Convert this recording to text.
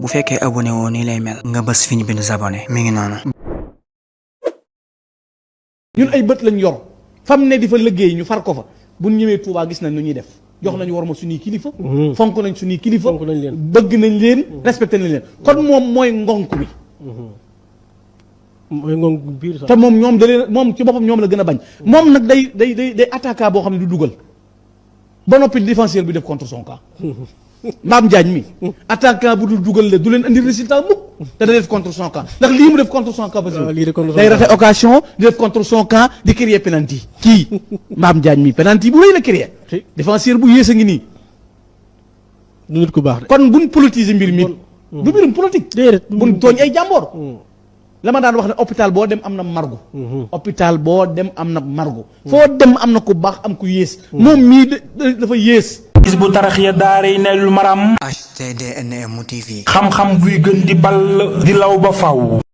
bu fekkee abonné woo nii lay mel nga bës fi ñu bind s'abonner mi ngi noonu. ñun ay bët lañ yor fam ne di fa liggéey ñu far ko fa bu ñu ñëwee Touba gis nañ nu ñuy def jox nañu war ma suñuy kilifa. fonk nañ suñuy kilifa. bëgg nañ leen respecté nañ leen kon moom mooy ngonk bi. mooy ngonk biir sax te moom ñoom da leen moom ci boppam ñoom la gën a bañ. moom nag day attaquant boo xam ne du dugal ba noppi défenseur bi def contre son camp. Mame Diagne mi attaquant bu dul dugal la du leen andi résultat mukk te da def contre son camp ndax lii mu def contre son camp day rate occasion di def contre son camp di créer penalty kii Mame Diagne mi penalty bu rëy la créer défenseur bu yées a ngi nii du nit ku baax de kon buñ politiser mbir mi du mbirum politique déedéet buñ tooñ ay jàmboor la ma daan wax ne hôpital boo dem am na margo hôpital boo dem am na margo foo dem am na ku baax am ku yées moom mii dafa yées Hizbut Tarqiyyah daaray Naylul Maram HTDNM TV xam-xam buy gën di ball di law ba faw